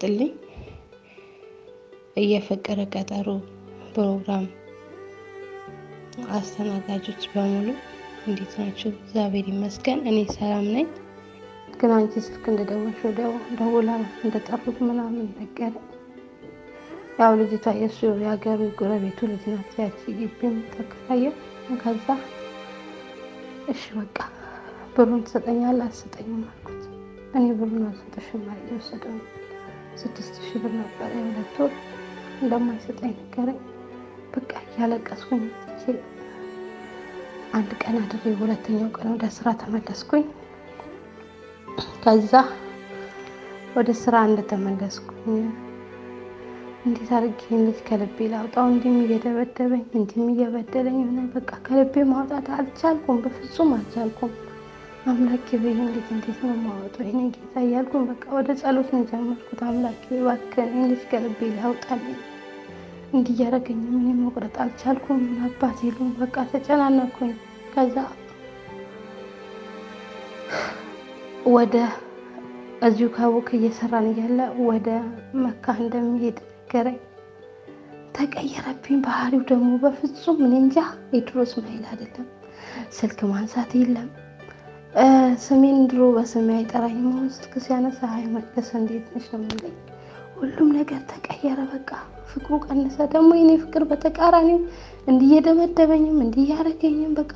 ይስጥልኝ። የፍቅር ቀጠሮ ፕሮግራም አስተናጋጆች በሙሉ እንዴት ናችሁ? እግዚአብሔር ይመስገን እኔ ሰላም ነኝ። ግን አንቺ ስልክ እንደደወልሽ ወዲያው ደውላ እንደጠሩት ምናምን ነገረኝ። ያው ልጅቷ የእሱ የሀገሩ ጎረቤቱ ልጅ ናት፣ ያቺ ግቢ የምታከራየው። ከዛ እሺ በቃ ብሩን ትሰጠኛለህ አትሰጠኝም አልኩት። እኔ ብሩን አልሰጥሽም አለኝ። የወሰደው 6000 ብር ነበር የሁለት ወር፣ እንደማይሰጠኝ ነገረኝ። በቃ እያለቀስኩኝ ትቼ አንድ ቀን አድሬ ሁለተኛው ቀን ወደ ስራ ተመለስኩኝ። ከዛ ወደ ስራ እንደተመለስኩኝ እንዴት አድርጌ ይህን ልጅ ከልቤ ላውጣው? እንዲህም እየደበደበኝ እንዲህም እየበደለኝ ሆነ። በቃ ከልቤ ማውጣት አልቻልኩም፣ በፍጹም አልቻልኩም። አምላኬ ሆይ ይህን ልጅ እንዴት ነው የማወጣው? ይህን ጌታ እያልኩኝ በቃ ወደ ጸሎት ነው የጀመርኩት። አምላኬ ሆይ እባክህን ይህን ልጅ ከልቤ ላውጣልኝ። እንዲህ እያደረገኝ እኔ መቁረጥ አልቻልኩም። ምን አባቴ ይሉኝ በቃ ተጨናነኩኝ። ከዛ ወደ እዚሁ ካቦክ እየሰራን እያለ ወደ መካ እንደሚሄድ ነገረኝ። ተቀየረብኝ ባህሪው ደግሞ በፍጹም እኔ እንጃ፣ የድሮ እስማኤል አይደለም። ስልክ ማንሳት የለም። ስሜን ድሮ በስሜ አይጠራኝም። አሁን ስልክ ሲያነሳ "hi መቅደስ እንዴት ነሽ" ነው የሚለኝ። ሁሉም ነገር ተቀየረ። በቃ ፍቅሩ ቀነሰ። ደግሞ የኔ ፍቅር በተቃራኒው እንዲህ እየደበደበኝም እንዲህ እያደረገኝም በቃ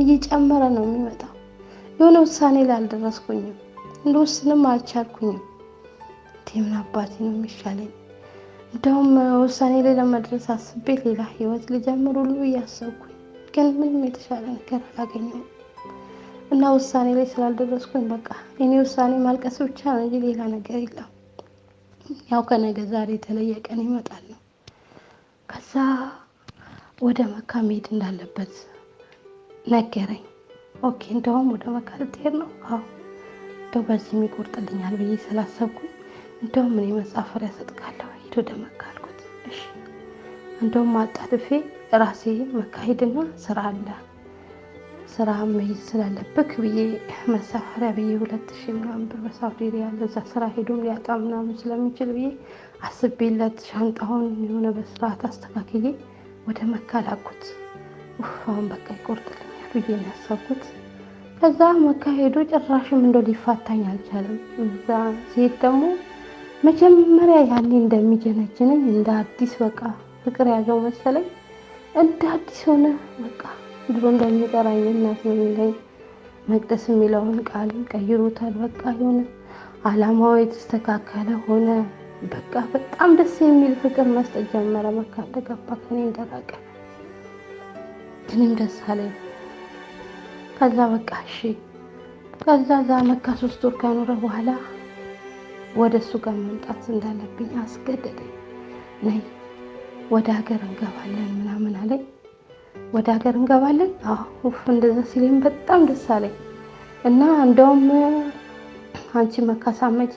እየጨመረ ነው የሚመጣው። የሆነ ውሳኔ ላይ አልደረስኩኝም፣ እንደወስንም አልቻልኩኝም። እንዴ ምን አባቴ ነው የሚሻለኝ? እንደውም ውሳኔ ላይ ለመድረስ አስቤ ሌላ ህይወት ልጀምር ሁሉ እያሰብኩኝ፣ ግን ምንም የተሻለ ነገር አላገኘሁም እና ውሳኔ ላይ ስላልደረስኩኝ በቃ የኔ ውሳኔ ማልቀስ ብቻ ነው እንጂ ሌላ ነገር የለም። ያው ከነገ ዛሬ የተለየ ቀን ይመጣል ነው። ከዛ ወደ መካ መሄድ እንዳለበት ነገረኝ። Okay እንደውም ወደ መካ ልትሄድ ነው? አዎ እንደው በዚህም ይቆርጥልኛል ብዬ ስላሰብኩኝ እንደውም እኔ መሳፈሪያ እሰጥካለሁ፣ ሂድ ወደ መካ አልኩት። እሺ እንደውም አጣድፌ ራሴ መካ ሂድና ስራ አለ ስራ መሄድ ስላለብክ ብዬ መሳፈሪያ ብዬ 2000 ምናምን ብር በሳውዲ ሪያል እዛ ስራ ሄዶም ሊያጣ ምናምን ስለሚችል ብዬ አስቤለት ሻንጣውን የሆነ በስርዓት አስተካክዬ ወደ መካ ላኩት። ኡፍ አሁን በቃ ይቆርጥልኛል ብዬ ነው ያሰብኩት። ከዛ መካ ሄዶ ጭራሽም እንደው ሊፋታኝ አልቻለም። እዛ ሲሄድ ደግሞ መጀመሪያ ያኔ እንደሚጀነጅነኝ እንደ አዲስ በቃ ፍቅር ያዘው መሰለኝ፣ እንደ አዲስ ሆነ። በቃ ድሮ እንደሚጠራኝ እናት ነው የሚለኝ፣ መቅደስ የሚለውን ቃል ቀይሮታል። በቃ የሆነ አላማው የተስተካከለ ሆነ። በቃ በጣም ደስ የሚል ፍቅር መስጠት ጀመረ። መካ እንደገባ ከኔ እንደራቀ እኔም ደስ አለኝ። ከዛ በቃ እሺ። ከዛ እዛ መካ 3 ወር ከኖረ በኋላ ወደ እሱ ጋር መምጣት እንዳለብኝ አስገደደኝ። ነይ ወደ ሀገር እንገባለን ምናምን አለኝ። ወደ ሀገር እንገባለን? አዎ። ኡፍ እንደዛ ሲለኝ በጣም ደስ አለኝ። እና እንደውም አንቺ መካ ሳትመጪ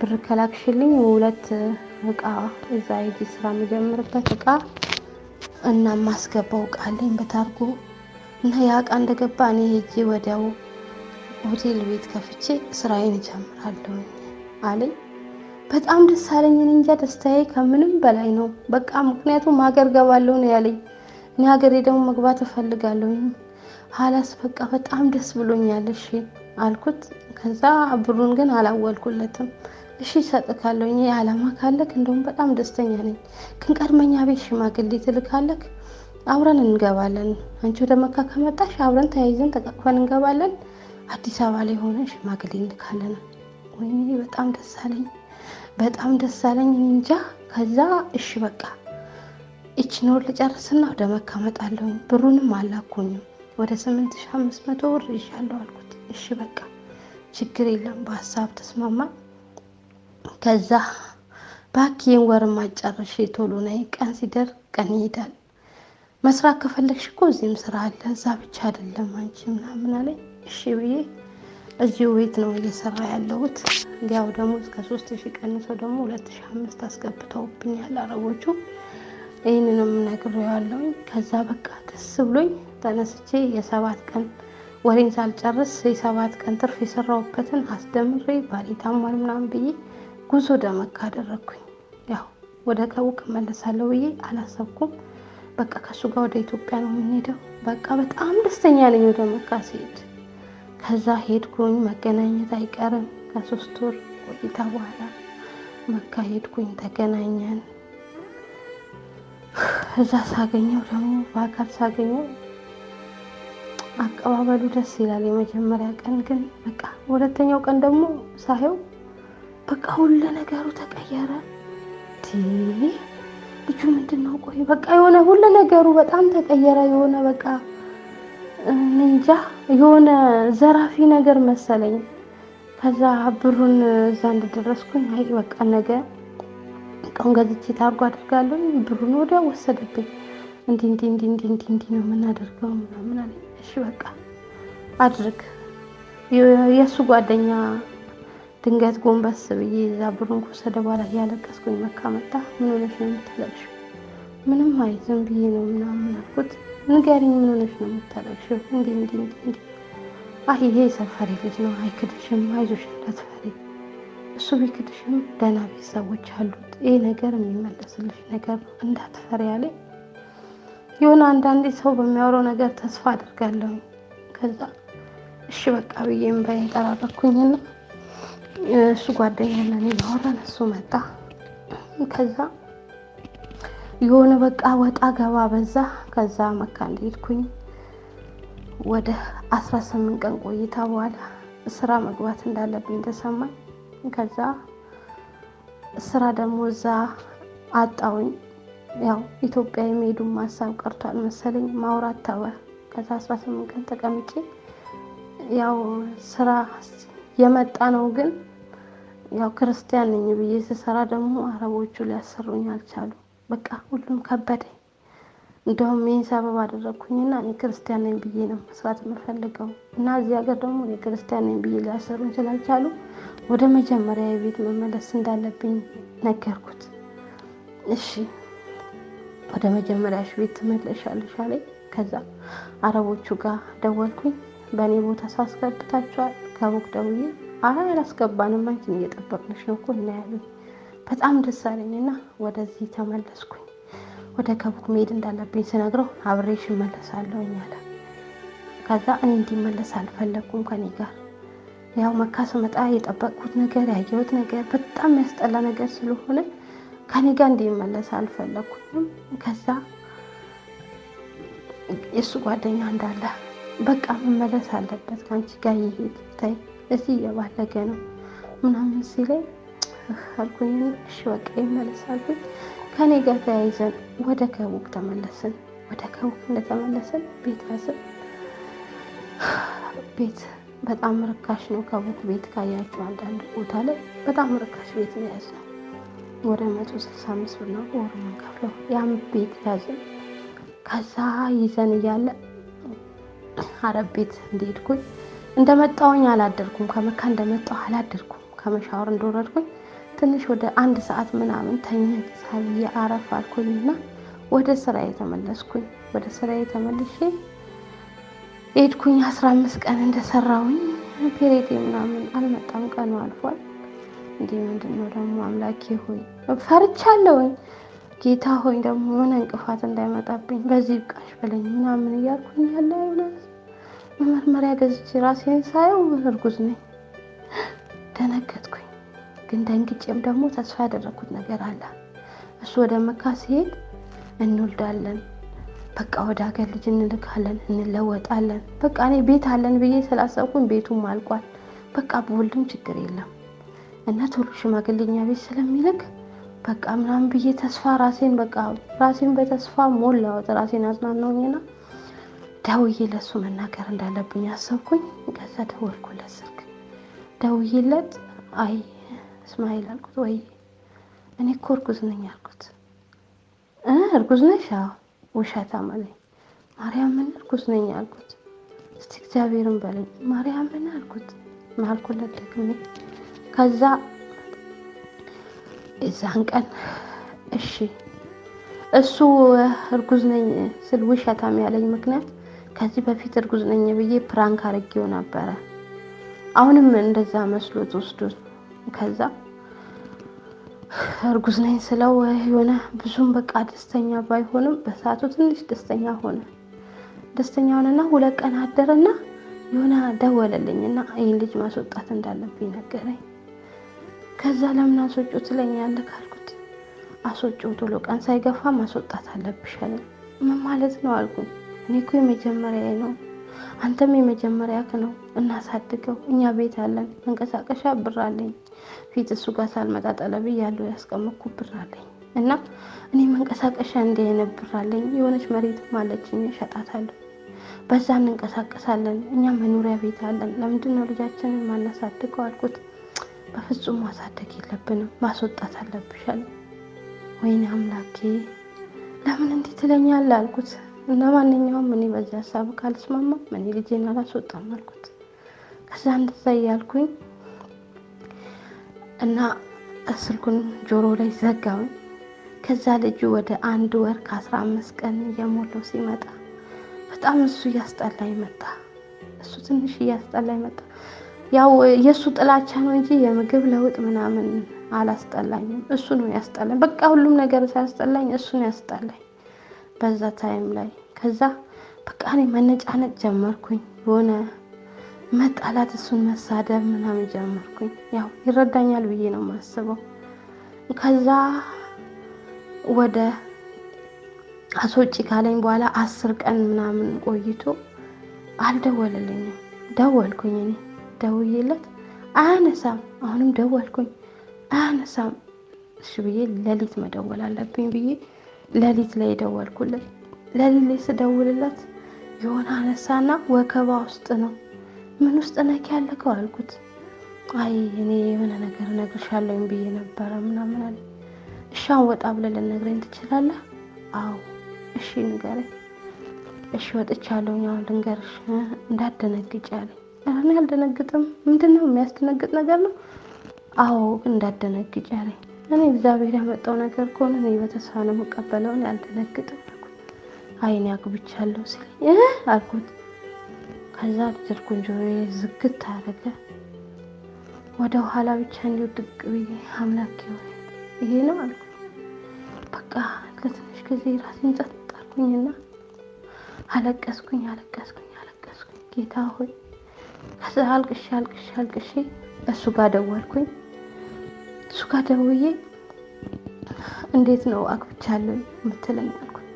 ብር ከላክሽልኝ ሁለት እቃ እዛ ሂጂ ስራ የምጀምርበት እቃ እና ማስገባው እቃ አለኝ በታርጎ እና ያ እቃ እንደገባ እኔ ሄጄ ወዲያው ሆቴል ቤት ከፍቼ ስራዬን እጀምራለሁ አለኝ። በጣም ደስ አለኝ። እኔ እንጃ ደስታዬ ከምንም በላይ ነው። በቃ ምክንያቱም ሀገር ገባለሁ ነው ያለኝ። እኔ ሀገሬ ደግሞ መግባት እፈልጋለሁ። ሀላስ በቃ በጣም ደስ ብሎኛል። እሺ አልኩት። ከዛ ብሩን ግን አላወልኩለትም። እሺ እሰጥካለሁ፣ ይሄ አላማ ካለክ እንደውም በጣም ደስተኛ ነኝ። ግን ቀድመኛ ቤት ሽማግሌ ትልካለክ፣ አብረን እንገባለን። አንቺ ወደ መካ ከመጣሽ አብረን ተያይዘን ተቃቅፈን እንገባለን። አዲስ አበባ ላይ ሆነ ሽማግሌ እንልካለን። ወይኔ በጣም ደስ አለኝ፣ በጣም ደስ አለኝ። እንጃ ከዛ እሺ በቃ ይችን ወር ልጨርስና ወደ መካ እመጣለሁኝ። ብሩንም አላኩኝም። ወደ 8500 ብር ይዣለሁ አልኩት። እሺ በቃ ችግር የለም በሀሳብ ተስማማን። ከዛ ባኪን ወር ማጨረሽ ቶሎ ነይ፣ ቀን ሲደርቅ ቀን ይሄዳል። መስራት ከፈለግሽ እኮ እዚህም ስራ አለ፣ እዛ ብቻ አይደለም አንቺ ምናምን አለኝ። እሺ ብዬ እዚሁ ቤት ነው እየሰራ ያለሁት። ያው ደግሞ እስከ 3000 ቀንሰው ደግሞ 2005 አስገብተውብኛል አረቦቹ። ይህንንም ነግሬዋለሁኝ። ከዛ በቃ ደስ ብሎኝ ተነስቼ የ7 ቀን ወሬን ሳልጨርስ የ7 ቀን ትርፍ የሰራሁበትን አስደምሬ ባሌ ታሟል ምናምን ብዬ ጉዞ ወደ መካ አደረግኩኝ። ያው ወደ ከቡክ እመለሳለሁ ብዬ አላሰብኩም። በቃ ከእሱ ጋር ወደ ኢትዮጵያ ነው የምንሄደው። በቃ በጣም ደስተኛ ነኝ ወደ መካ ሲሄድ። ከዛ ሄድኩኝ። መገናኘት አይቀርም። ከ3 ወር ቆይታ በኋላ መካ ሄድኩኝ፣ ተገናኘን። እዛ ሳገኘው ደግሞ በአካል ሳገኘው አቀባበሉ ደስ ይላል። የመጀመሪያ ቀን ግን በቃ ሁለተኛው ቀን ደግሞ ሳየው በቃ ሁሉ ነገሩ ተቀየረ። ልጁ ምንድን ነው? ቆይ በቃ የሆነ ሁሉ ነገሩ በጣም ተቀየረ። የሆነ በቃ እንጃ የሆነ ዘራፊ ነገር መሰለኝ። ከዛ ብሩን እዛ እንደደረስኩኝ አይ በቃ ነገ እቃውን ገዝቼ ታርጎ አድርጋለሁ። ብሩን ወዲያው ወሰደብኝ። እንዲህ እንዲህ እንዲህ እንዲህ እንዲህ እንዲህ ነው የምናደርገው ምናምን አለኝ። እሺ በቃ አድርግ። የእሱ ጓደኛ ድንገት ጎንበስ ብዬ እዛ ብሩን ከወሰደ በኋላ እያለቀስኩኝ መካ መጣ። ምን ሆነሽ ነው የምታለቅሽው? ምንም አይ ዝም ብዬ ነው ምናምን አልኩት። ንገሪኝ፣ ምን ሆነሽ ነው የምታለቅሽው? እንዲህ እንዲህ እንዲህ እንዲህ። አይ ይሄ የሰፈሬ ልጅ ነው አይክድሽም፣ አይዞሽ እንዳትፈሪ። እሱ ቢክድሽም ደህና ቤተሰቦች አሉት። ይሄ ነገር የሚመለስልሽ ነገር ነው እንዳትፈሪ አለኝ። የሆነ አንዳንዴ ሰው በሚያወራው ነገር ተስፋ አድርጋለሁ። ከዛ እሺ በቃ ብዬ እምባዬን ጠራረኩኝና እሱ ጓደኛና እኔ እያወራን እሱ መጣ። ከዛ የሆነ በቃ ወጣ ገባ በዛ። ከዛ መካ እንደሄድኩኝ ወደ 18 ቀን ቆይታ በኋላ ስራ መግባት እንዳለብኝ ተሰማኝ። ከዛ ስራ ደግሞ እዛ አጣውኝ። ያው ኢትዮጵያ የሚሄዱን ሀሳብ ቀርቷል መሰለኝ ማውራት ተወ። ከዛ 18 ቀን ተቀምጬ ያው ስራ የመጣ ነው፣ ግን ያው ክርስቲያን ነኝ ብዬ ስሰራ ደግሞ አረቦቹ ሊያሰሩኝ አልቻሉ። በቃ ሁሉም ከበደኝ። እንደውም ይህን ሰበብ አደረግኩኝና እኔ ክርስቲያን ነኝ ብዬ ነው መስራት የምፈልገው እና እዚህ ሀገር ደግሞ እኔ ክርስቲያን ነኝ ብዬ ሊያሰሩኝ ስላልቻሉ ወደ መጀመሪያ የቤት መመለስ እንዳለብኝ ነገርኩት። እሺ ወደ መጀመሪያሽ ቤት ትመለሻለሽ አለኝ። ከዛ አረቦቹ ጋር ደወልኩኝ። በእኔ ቦታ ሰው አስገብታችኋል? ከቡክ ደውዬ አይ አላስገባንም፣ አንቺን እየጠበቅንሽ ነው እኮ እና ያሉኝ። በጣም ደስ አለኝ እና ወደዚህ ተመለስኩኝ። ወደ ከቡክ መሄድ እንዳለብኝ ስነግረው አብሬሽ እመለሳለሁኝ አለ። ከዛ እኔ እንዲመለስ አልፈለግኩም ከኔ ጋር። ያው መካ ስመጣ የጠበቅኩት ነገር ያየሁት ነገር በጣም የሚያስጠላ ነገር ስለሆነ ከኔ ጋር እንዲመለስ አልፈለግኩም። ከዛ የእሱ ጓደኛ እንዳለ በቃ መመለስ አለበት ከአንቺ ጋር ይሄድ ታይ እዚህ እየባለገ ነው ምናምን ሲለኝ አልኩኝ። እሺ በቃ ይመለስ አልኩኝ። ከኔ ጋር ተያይዘን ወደ ከቡክ ተመለስን። ወደ ከቡክ እንደተመለስን ቤት ያዝን። ቤት በጣም ርካሽ ነው። ከቡክ ቤት ካያችሁ አንዳንድ ቦታ ላይ በጣም ርካሽ ቤት ነው የያዝነው። ወደ 165 ብር ነው በወር የምንከፍለው። ያም ቤት ያዝን። ከዛ ይዘን እያለ አረብ ቤት እንደሄድኩኝ እንደመጣሁኝ አላደርኩም። ከመካ እንደመጣሁ አላደርኩም። ከመሻወር እንደወረድኩኝ ትንሽ ወደ አንድ ሰዓት ምናምን ተኛ ሳብዬ አረፍ አልኩኝና ወደ ስራ የተመለስኩኝ። ወደ ስራ ተመልሼ ሄድኩኝ። 15 ቀን እንደሰራሁኝ period ኤ ምናምን አልመጣም። ቀኑ አልፏል። እንዲህ ምንድን ነው ደግሞ አምላኬ ሆይ ፈርቻለሁኝ። ጌታ ሆይ ደግሞ የሆነ እንቅፋት እንዳይመጣብኝ በዚህ ብቃሽ በለኝ ምናምን እያልኩኝ ያለ የሆነ መመርመሪያ ገዝቼ ራሴን ሳየው እርጉዝ ነኝ። ደነገጥኩኝ። ግን ደንግጬም ደግሞ ተስፋ ያደረግኩት ነገር አለ። እሱ ወደ መካ ሲሄድ እንወልዳለን፣ በቃ ወደ ሀገር ልጅ እንልካለን፣ እንለወጣለን። በቃ እኔ ቤት አለን ብዬ ስላሰብኩኝ ቤቱም አልቋል። በቃ ብወልድም ችግር የለም እና ቶሎ ሽማግሌኛ ቤት ስለሚልክ በቃ ምናምን ብዬ ተስፋ ራሴን በቃ ራሴን በተስፋ ሞላሁት። ራሴን አጽናናሁኝና ደውዬ ለሱ መናገር እንዳለብኝ አሰብኩኝ። ከዛ ደወልኩለት ስልክ ደውዬለት አይ እስማኤል አልኩት። ወይ እኔ እኮ እርጉዝ ነኝ አልኩት። እርጉዝ ነሽ? አዎ። ውሸታም አለኝ። ማርያምን እርጉዝ ነኝ አልኩት። እስቲ እግዚአብሔርን በለኝ ማርያምን አልኩት። ማልኩለት ደግሜ። ከዛ የዛን ቀን እሺ እሱ እርጉዝ ነኝ ስል ውሸታም ያለኝ ምክንያት ከዚህ በፊት እርጉዝ ነኝ ብዬ prank አድርጌው ነበረ። አሁንም እንደዛ መስሎት ወስዶት ከዛ እርጉዝ ነኝ ስለው የሆነ ብዙም በቃ ደስተኛ ባይሆንም በሰዓቱ ትንሽ ደስተኛ ሆነ። ደስተኛ ሆነና 2 ቀን አደረና የሆነ ደወለልኝና ይህን ልጅ ማስወጣት እንዳለብኝ ነገረኝ። ከዛ ለምን አስወጪው ትለኛለህ ካልኩት አስወጪው ቶሎ ቀን ሳይገፋ ማስወጣት አለብሽ አለኝ። ምን ማለት ነው አልኩኝ። እኔ እኮ የመጀመሪያዬ ነው፣ አንተም የመጀመሪያክ ነው፣ እናሳድገው፣ እኛ ቤት አለን፣ መንቀሳቀሻ ብር አለኝ፣ ፊት እሱ ጋር ሳልመጣ ጠለብ ያለው ያስቀመጥኩ ብር አለኝ እና እኔ መንቀሳቀሻ እንዲህ አይነት ብር አለኝ፣ የሆነች መሬትም አለችኝ እሸጣታለሁ፣ በዛ እንንቀሳቀሳለን፣ እኛ መኖሪያ ቤት አለን፣ ለምንድን ነው ልጃችንን ማናሳድገው አልኩት። በፍጹም ማሳደግ የለብንም ማስወጣት አለብሽ አለኝ። ወይኔ አምላኬ ለምን እንዲህ ትለኛለህ አልኩት። እና ማንኛውም እኔ በዚህ ሀሳብ ካልስማማ እኔ ልጄን አላስወጣም አልኩት። ከዛ እንደዛ እያልኩኝ እና ስልኩን ጆሮ ላይ ዘጋውኝ። ከዛ ልጁ ወደ 1 ወር ከ15 ቀን እየሞላው ሲመጣ በጣም እሱ እያስጠላኝ መጣ። እሱ ትንሽ እያስጠላኝ መጣ። ያው የሱ ጥላቻ ነው እንጂ የምግብ ለውጥ ምናምን አላስጠላኝም። እሱ ነው ያስጠላኝ። በቃ ሁሉም ነገር ሳያስጠላኝ እሱ ነው ያስጠላኝ በዛ time ላይ። ከዛ በቃ እኔ መነጫነጭ ጀመርኩኝ፣ የሆነ መጣላት፣ እሱን መሳደብ ምናምን ጀመርኩኝ። ያው ይረዳኛል ብዬ ነው የማስበው። ከዛ ወደ አስወጪ ካለኝ በኋላ 10 ቀን ምናምን ቆይቶ አልደወለልኝም። ደወልኩኝ እኔ ደውዬለት አያነሳም። አሁንም ደወልኩኝ አያነሳም። እሺ ብዬ ሌሊት መደወል አለብኝ ብዬ ሌሊት ላይ ደወልኩለት። ሌሊት ላይ ስደውልለት የሆነ አነሳና ወከባ ውስጥ ነው። ምን ውስጥ ነክ ያለከው አልኩት። አይ እኔ የሆነ ነገር እነግርሻለሁኝ ብዬ ነበረ ምናምን አለ። እሺ አሁን ወጣ ብለህ ልትነግረኝ ትችላለህ? አዎ እሺ ንገረኝ። እሺ ወጥቻለሁኝ አሁን ልንገርሽ፣ እንዳትደነግጪ አለኝ። ኧረ እኔ አልደነግጥም። ምንድነው የሚያስደነግጥ ነገር ነው? አዎ ግን እንዳትደነግጪ አለኝ። እኔ እግዚአብሔር ያመጣው ነገር ከሆነ እኔ በተስፋ ነው የምቀበለው፣ እኔ አልደነግጥም አልኩት። አይ እኔ አግብቻለሁ ሲለኝ አልኩት። ከዛ ስልኩን ጆሮዬ ዝግት አደረገ። ወደ ኋላ ብቻ እንዲሁ ድቅ ብዬ አምላኬ ሆይ ይሄ ነው አልኩኝ። በቃ ለትንሽ ጊዜ ራሴን ጸጥ አልኩኝና አለቀስኩኝ አለቀስኩኝ አለቀስኩኝ። ጌታ ሆይ። ከዛ አልቅሼ አልቅሼ አልቅሼ እሱ ጋር ደወልኩኝ። እሱ ጋር ደውዬ እንዴት ነው አግብቻለሁ የምትለኝ አልኩኝ።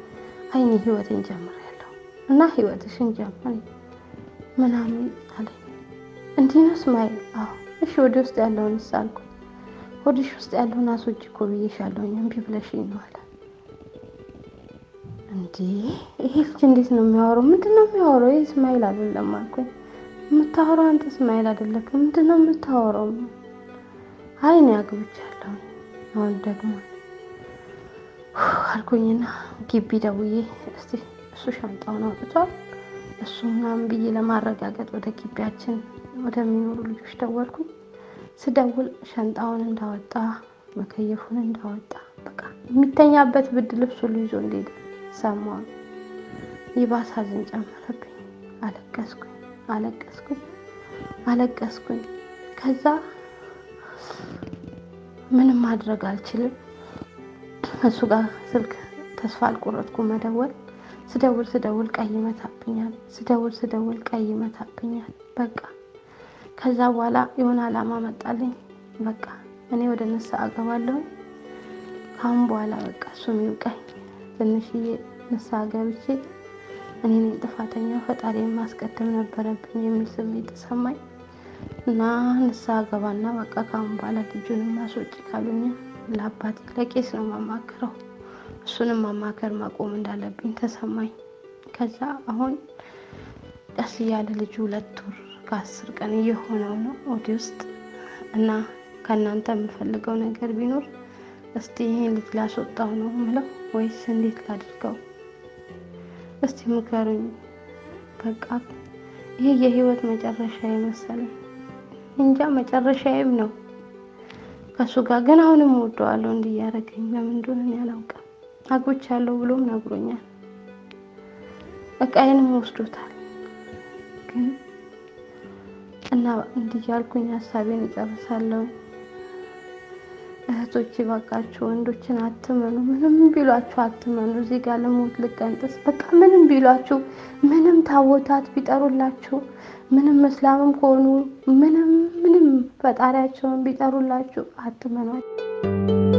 አይ እኔ ህይወቴን ጀምሬያለሁ እና ህይወትሽን ጀምሪ ምናምን አለኝ። እንዲህ ነው እስማኤል? አዎ። እሺ ወደ ውስጥ ያለውን አልኩኝ። ሆድሽ ውስጥ ያለውን አስወጪ እኮ ብዬሻለሁኝ እምቢ ብለሽኝ ነው አለ። እንዴ ይሄ ልጅ እንዴት ነው የሚያወራው? ምንድን ነው የሚያወራው? ይሄ እስማኤል አይደለም አልኩኝ። የምታወራው አንተ እስማኤል አይደለክም። ምንድን ነው የምታወራው? አይ እኔ አግብቻለሁ አሁን ደግሞ አልኩኝና ግቢ ደውዬ እስቲ እሱ ሻንጣውን አውጥቷል እሱ ምናምን ብዬ ለማረጋገጥ ወደ ግቢያችን ወደሚኖሩ ልጆች ደወልኩኝ። ስደውል ሻንጣውን እንዳወጣ መከየፉን እንዳወጣ በቃ የሚተኛበት ብርድ ልብስ ሁሉ ይዞ እንደሄደ ሰማሁ። ይባስ ሐዘን ጨመረብኝ። አለቀስኩኝ አለቀስኩኝ አለቀስኩኝ። ከዛ ምንም ማድረግ አልችልም። እሱ ጋር ስልክ ተስፋ አልቆረጥኩም መደወል። ስደውል ስደውል ቀይ ይመታብኛል። ስደውል ስደውል ቀይ ይመታብኛል። በቃ ከዛ በኋላ የሆነ አላማ መጣልኝ። በቃ እኔ ወደ ንስሐ እገባለሁ ካሁን በኋላ በቃ እሱም ይውቀኝ። ትንሽዬ ንስሐ ገብቼ እኔ ነኝ ጥፋተኛ፣ ፈጣሪን ማስቀደም ነበረብኝ የሚል ስሜት ተሰማኝ እና ንስሐ ገባና በቃ ካሁን በኋላ ልጁንም አስወጪ ካሉኝ ለአባቴ ለቄስ ነው ማማከረው፣ እሱንም ማማከር ማቆም እንዳለብኝ ተሰማኝ። ከዛ አሁን ቀስ እያለ ልጁ 2 ወር ከ10 ቀን እየሆነው ነው ወዲ ውስጥ እና ከእናንተ የምፈልገው ነገር ቢኖር እስቲ ይሄን ልጅ ላስወጣው ነው የምለው ወይስ እንዴት ላድርገው? እስቲ ምከሩኝ። በቃ ይሄ የህይወት መጨረሻ የመሰለኝ እንጃ፣ መጨረሻዬም ነው ከሱ ጋር ግን አሁንም እወደዋለሁ። እንዲህ እያደረገኝ ለምን እንደሆነ እኔ አላውቅም። አግብቻለሁ ብሎም ነግሮኛል። እቃዬንም ወስዶታል። ግን እና እንዲህ እያልኩኝ ሀሳቤን እጨርሳለሁ። እህቶች ባካችሁ ወንዶችን አትመኑ። ምንም ቢሏችሁ አትመኑ። እዚህ ጋር ልሞት ልቀንጥስ፣ በቃ ምንም ቢሏችሁ፣ ምንም ታቦታት ቢጠሩላችሁ፣ ምንም እስላምም ከሆኑ ምንም ምንም ፈጣሪያቸውን ቢጠሩላችሁ አትመኗቸው።